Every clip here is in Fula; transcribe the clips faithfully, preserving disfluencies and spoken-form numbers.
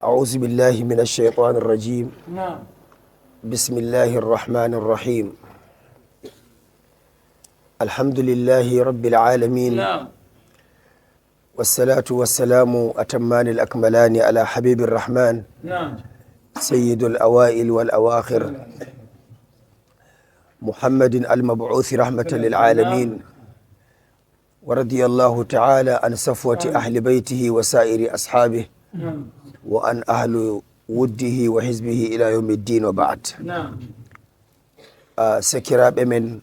أعوذ بالله من الشيطان الرجيم. نعم. بسم الله الرحمن الرحيم. الحمد لله رب العالمين. نعم. والصلاة والسلام أتمان الأكملان على حبيب الرحمن. نعم. سيد الأوائل والأواخر. محمد المبعوث رحمة للعالمين. ورضي الله تعالى عن صفوة أهل بيته وسائر أصحابه وعن أهل وده وحزبه إلى يوم الدين وبعد. نعم. Ah, sakiraaɓe men,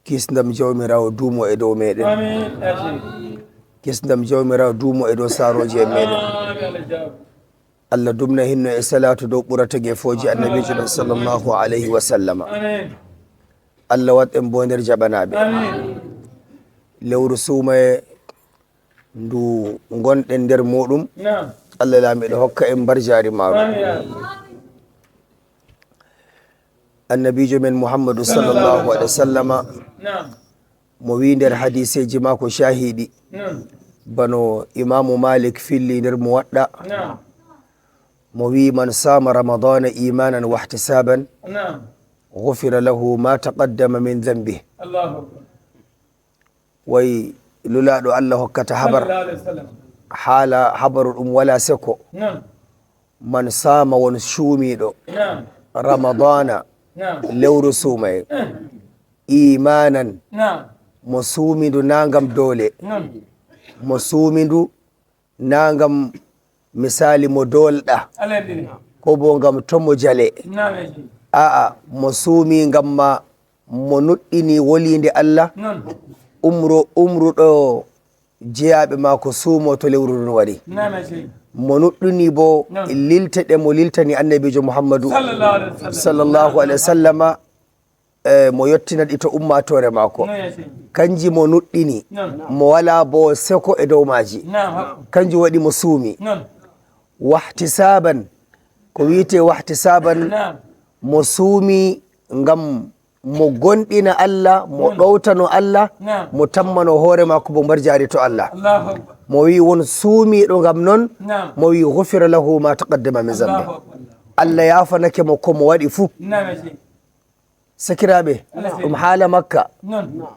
kisndam Jawmiraawo duumo e dow meɗen. Amin. Kisndam Jawmiraawo duumo e dow saarooji e meɗen. Amin. Allah dumna hinno e salaatu dow ɓurata gefooji annabiijo men sallallahu alayhi wa sallama. Amin. Allah waɗ en bo nder jaɓanaaɓe. Amin. Lewru suumaye ndu ngonɗen nder muɗum. Naam. Allah laamiɗo hokka en mbarjaari maaru. Amin. Annabiijo men Muhammadu sallallahu alaihi wasallama, naam, mo wi nder hadiseeji maako caahiɗi, naam, bano Imaamu Malik filli nder Muwaɗɗa, naam, mo wi, "Man saama Ramadana imanan wahtisaban, naam, ghufira lahu ma taqaddama min dhanbih." Allahu Akbar. Way Lulaaɗo Allah hokkata habar, sallallahu alaihi wasallam, haala habaru ɗum wala seko. Naam. "Man saama", won suumiiɗo, naam, "Ramadana", naam, lewru suumaye, eh, "imanan", naam, mo suumindu na ngam doole, naam, mo suumindu na ngam misali mo dolɗa, alhamdulillah, ko bo ngam to mo jale. Naam. A'a, mo suumi ngam ma mo nuɗɗini woliinde Allah, noon, umro, umruɗo jeyaaɓe maako suumo to lewru ndun wari. Naam, sey. Mo nuɗɗini bo, noon, lilteɗe mo liltani annabiijo Muhammadu, sallallahu alaihi wasallam, sallallahu alaihi wasallama, eh, mo yottina ɗi to ummaatoore maako. Noon, sey. Kanji mo nuɗɗini, noon, mo wala bo seko e dow maaji. Naam, haqqun. Kanji waɗi mo suumi. Noon. Wahtisaban, ko wi'ete wahtisaban, naam, mo suumi ngam mo gonɗina Allah, mo, mm, ɗowtano Allah, naam, mo tammano hoore maako bo mbarjaari to Allah. Allahu Akbar. Mo wi won suumiiɗo ngam non, naam, mo wi, "Ghufira lahu ma taqaddama min zambi." Allahu Akbar. Allah yaafanake mo ko mo waɗi fuu. Naam, sey. Sakiraaɓe, alhamdulillah, ɗum haala Makka. Noon.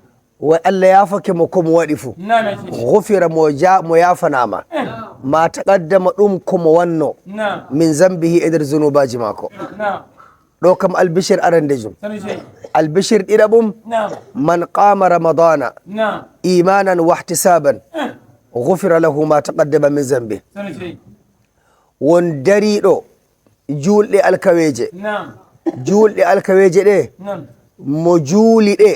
Wa Allah yaafake mo ko mo waɗi fuu. Naam, sey. Ghufira, mo ja-, mo yaafanaama. Eh. Ma taqaddama, ɗum ko mo wanno. Naam. Min zambihi, e nder zunubaaji maako. Naam. Ɗo kam albishir arandejum. Sani, sey. Albishir ɗiɗaɓum, naam, "Man qama Ramadana, naam, imanan wahtisaban, eh, ghufira lahu ma taqaddama min zambi." Sani, sey. Won dariiɗo juulɗe alkaweeje. Naam. Juulɗe alkaweeje ɗe, naam, mo juuli ɗe,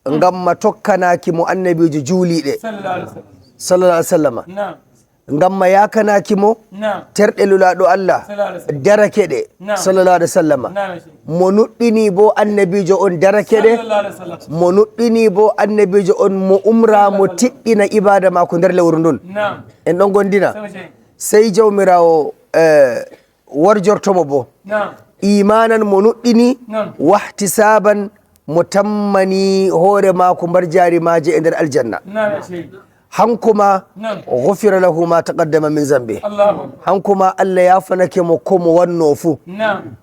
mm, ngam ma tokkanaaki mo annabiijo juuli ɗe. Sallallahu alaihi wasallam. Sallallahu alaihi wasallama. Naam. Ngam ma yaakanaaki mo, naam, terɗe Lulaaɗo Allah, sallallahu alaihi wasallam, darake ɗe. Naam. Sallallahu alaihi wasallama. Naam, sey. Mo nuɗɗini bo annabiijo on darake ɗe. Sallallahu alaihi wasallam. Mo nuɗɗini bo annabiijo on mo umra, mo tiɗɗina ibaada maako nder lewru ndun. Naam. En ɗon gondina. Sey, sey. Sey Jawmiraawo, eh, warjorto mo bo. Naam. Imanan, mo nuɗɗini, naam, wahtisaban, mo tammani hoore maako mbarjaari maaje e nder aljanna. Naam, sey. Hanko ma, naam, ghufira lahu ma taqaddama min zambi. Allahu Akbar. Hanko ma Allah yaafanake mo ko mo wanno fuu. Naam.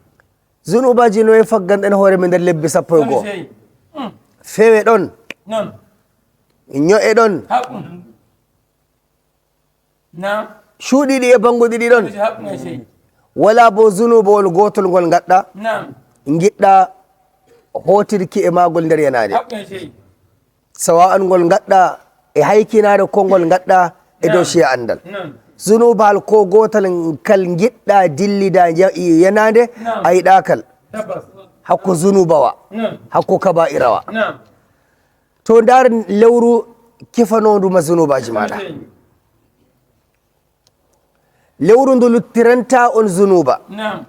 Zunubaaji noye fagganɗen hoore men nder lebbi sappo e go'o? Sey. Mm. Fewe ɗon. Noon. Nyo'e ɗon. Haqqun. Naam. Cuuɗi ɗi e bango ɗiɗi ɗon. Haqqun, sey. Wala bo zunuubawol gootol ngol ngaɗɗa, naam, ngiɗɗa hootirki e maagol nder yanaande. Haqqun, sey. Sawa'an ngol ngaɗɗa e haykinaare, ko ngol ngaɗɗa e dow, naam, ciya andal. Naam. Zunuubal ko gootal kal ngiɗɗa dillida ya-, yanaande, naam, a yiɗaa kal. Tabbas. Hakko zunuubawa, naam, hakko kaba'irawa. Naam. To ndaar lewru kifanoondu ma zunuubaaji maaɗa. Sey. Lewru ndu luttiranta on zunuuba. Naam.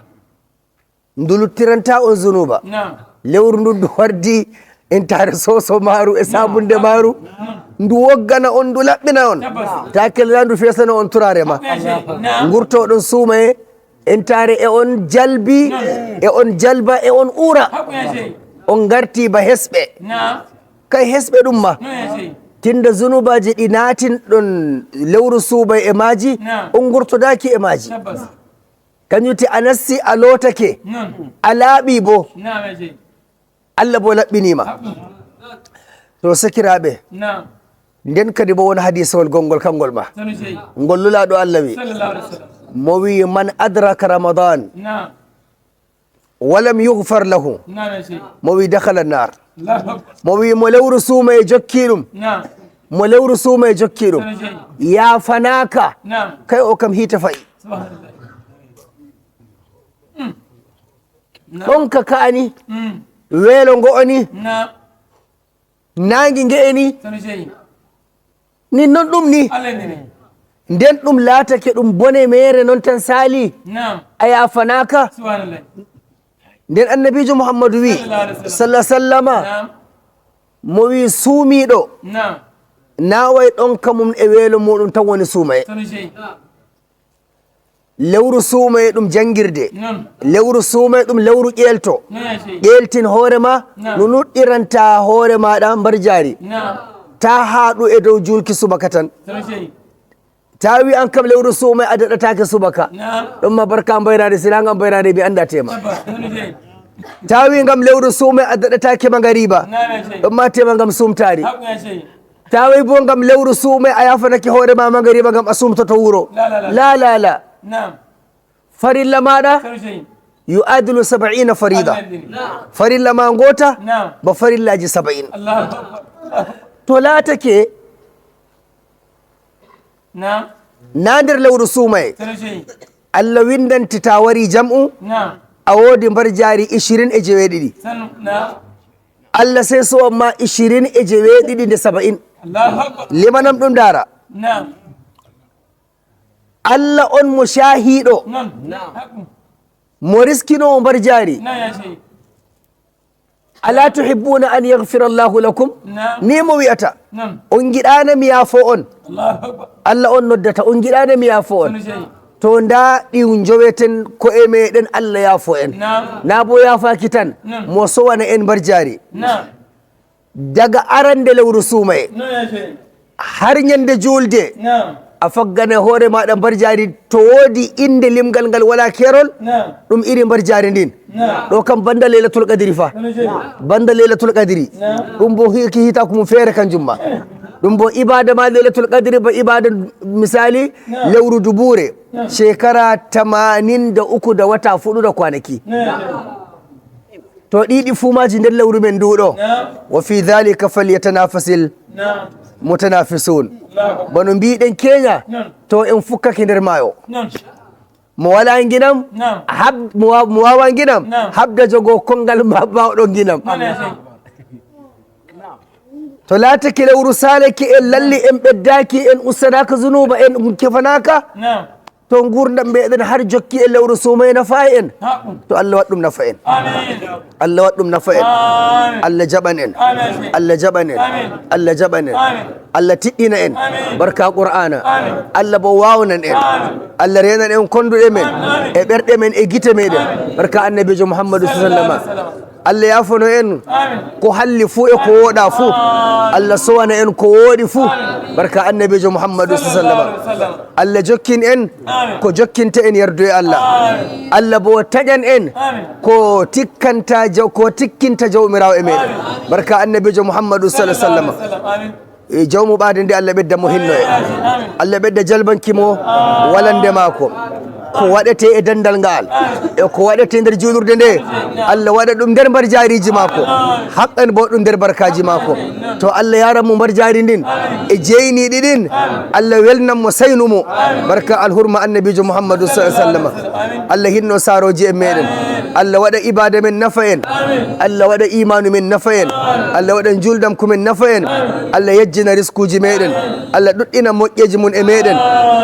Ndu luttiranta on zunuuba. Naam. Lewru ndun ndu wardi entaare soso maaru e, naam, saabunde maaru. Naam. Ndu woggana on, ndu laɓɓina on. Tabbas. Taa kelle na ndu feesana on turaare ma. Naam. Ngurtoɗon suumaye. Entaare e on jalbi, naam, e on jalba, e on uura. Haqqun, sey. On ngarti ba hesɓe. Naam. Kay hesɓe ɗum ma. Naam, sey. Tinda zunubaaji ɗi naatinɗon lewru suuɓay e maaji, Naam. on ngurtodaaki e maaji. Tabbas. Kañum ti a nasti, a lootake, Naam. a laaɓii bo. Naam, e jeyi. Allah bo laɓɓinii ma. Haqqun. To, sakiraaɓe, Naam. nden kadi bo won hadiisawol gonngol kanngol ma. Sanu jeyi. Ngol Nulaaɗo Allah wi, Sallallahu alaihi wasallam. mo wi, "Man adraka Ramadan Naam. wa lam yughfar lahu," Naam, e jeyi. mo wi, "dakhala nar." Allahu Akbar. Mo wi, "Mo lewru suumayee jokki ɗum, Naam. mo lewru suumayee jokki ɗum, Sanu jeyi. yaafanaaka." Naam. Kay o kam hiite fayi. Subhanallah. Mm. Naam. Ɗon ka ka'ani, Mm. weelo ngo'oni, Naam. naange nge'eni. Sanu jeyi. Nin non ɗum ni. Allah nini. Nden ɗum laatake ɗum bone meere non tan saali. Naam. A yaafanaaka. Subhanallah. Nden Annabiijo Muhammadu wi, Sallallahu alaihi wasallam. sallallahu sallama, Naam. mo wi suumiiɗo, Naam. naaway ɗon ka mum e weelo muɗum tan woni suumayee. Sanu jeyi. Lewru suumayee ɗum janngirde. Noon. Lewru suumayee ɗum lewru ƴeelto. Noon, yaa sey. Ƴeeltin hoore ma, Naam. no nuɗɗirantaa hoore maaɗa mbarjaari. Naam. Taa haaɗu e dow juulki subaka tan. Sanu sey. Taa wi an kam lewru suumayee a daɗataake subaka. Naam. Ɗon ma barka mbayraade, si naa ngam mbayraade mi anndaa teema. Abba, sanu sey. Taa wi ngam lewru suumayee a daɗataake mangariba. Naam, yaa sey. Ɗon ma teema ngam suumtaari. Haɓu, yaa sey. Taaway boo ngam lewru suumayee a yaafanake hoore ma mangariba ngam a suumtoto wuro. La, la, la. La, la, la. Naam. Farilla maaɗa Sanu sey. yu'adilu sab'ina farida. Alhamdulillah. Farilla ma ngoota Naam. ba farillaaji saba'in. Allahu Akbar. To laatake Naam. naa nder lewru suumayee. Sanu sey. Allah winndante taa warii jam'u, Naam. a woodi mbarjaari ishirin e jeweeɗiɗi. Sanu, naam. Allah sey suwan ma ishirin e jeweeɗiɗi nde saba'in. Allahu Akbar. Limanam ɗum ndaara. Naam. Allah on mo caahiiɗo, Noon. Naam. Haqqu. mo riskinoowo mbarjaari. Naam, yaa sey. Alaa tuhibbuuna an yaghfira Allahu lakum? Naam. Ni mo wi'ata. Noon. On ngiɗaana mi yaafo on? Allahu Akbar. Allah on noddata, on ngiɗaana mi yaafo on? Sanu sey. To ndaa ɗi njoweten ko'e meeɗen Allah yaafo en. Naam. Naa boo yaafaaki tan, Naam. mo sowana en mbarjaari. Naam. Daga arande lewru suumayee. Noon, yaa sey. Har ñande juulde. Naam. A faggane hoore maaɗa mbarjaari to woodi innde limgal ngal walaa keerol. Naam. Ɗum iri mbarjaari ndin. Naam. Ɗo kam banda Laylatul Qadri fa. Sanu sey. Banda Laylatul Qadri. Naam. Ɗum bo hi-, ki hiitaaku mum feere kanjum ma. Ɗum bo ibaada ma Laylatul Qadri ba ibaada misali Naam. lewru dubuure. Naam. Shekara tamanin da uku da wata fuɗu da kwanaki. Naam. To ɗiɗi fuu maaji nder lewru men nduuɗo. Naam. Wa fi dhalika falyatanafasil Naam. mutanafisun. Allahu Akbar. Bano mbiɗen keenya, Naam. to en fukkake nder maayo. Naam. Mo walaa nginam, Naam. hab-, mo wa-, mo waawaa nginam, Naam. habda jogoo konngal ma baawɗo nginam. Noon, yaa sey. To laatake lewru saalake en lalli en ɓeddaaki en ustanaaka zunuuba en kefanaaka. Naam. To nguurndam meeɗen har jokki e lewru suumayee nafaay en. Haqqun. To Allah waɗ ɗum nafa en. Amiin. Allah waɗ ɗum nafa en. Amiin. Allah jaɓan en. Amiin. Allah jaɓan en. Amiin. Allah jaɓan en. Amiin. Allah tiɗɗina en. Amiin. Barka Qur'aana. Amiin. Allah bo waawnan en. Amiin. Allah reenan en konnduɗe men. Amiin. E ɓerɗe men e gite meeɗen. Amiin. Barka Annabiijo Muhammadu sallallahu alaihi wasallam. Allah yaafano en Amiin. ko halli fuu e ko wooɗaa fuu. Amiin. Allah sowana en ko wooɗi fuu. Amiin. Barka Annabiijo Muhammadu sallallahu alaihi wasallam. Sallallahu alaihi wasallam. Allah jokkin en Amiin. ko jokkinta en yardu e Allah. Amiin. Allah bo taƴan en Amiin. ko tikkanta jaw-, ko tikkinta Jawmiraawo e meeɗen. Amiin. Barka Annabiijo Muhammadu sallallahu alaihi wasallam. Sallallahu alaihi wasallam. Amiin. E jawmu ɓaade nde, Allah ɓedda mo hinno en. Amiin. Allah ɓedda jalbanki mo walande maako. Ko waɗete e dandal ngal, e ko waɗete nder juulurde nde, Allah waɗa ɗum nder mbarjaariji maako. Haqqan bo ɗum nder barkaaji maako. To Allah yaran mo mbarjaari ndin, e jeyniiɗi ɗin, Allah welnan mo saynu mo. Barka alhurma Annabiijo Muhammadu sallallahu alaihi wasallam. Allah hinno saarooji en meeɗen. Allah waɗa ibaada men nafa en. Allah waɗa imaanu men nafa en. Allah waɗa njuuldam ko men nafa en. Allah yejjina riskuuji meeɗen. Allah ɗuɗɗina moƴƴeeji mum e meeɗen.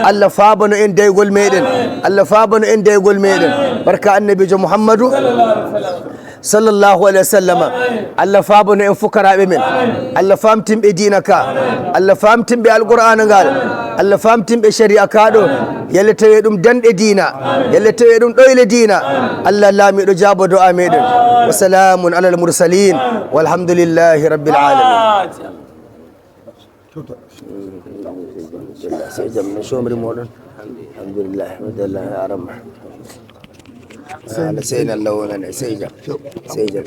Allah faabano en daygol meeɗen. Allah faabano en daygol meeɗen. Barka Annabiijo Muhammadu sallallahu alaihi wa sallama. Allah faabano en fukaraaɓe men. Allah faamtin ɓe diina ka. Allah faamtin ɓe Alqur'aana ngal. Allah faamtin ɓe shari'a ka ɗo. Yalla tawe ɗum danɗe diina. Yalla tawe ɗum ɗoyle diina. Allah laamiiɗo jaabo do'a meeɗen. Wa salaamun alal mursaliin. Walhamdulillahi rabbil aalamiin. Sey jam no somri moɗon. Alhamdulillah, wadallah arama. Ala seyna Allah wonane sey jam. Sey jam.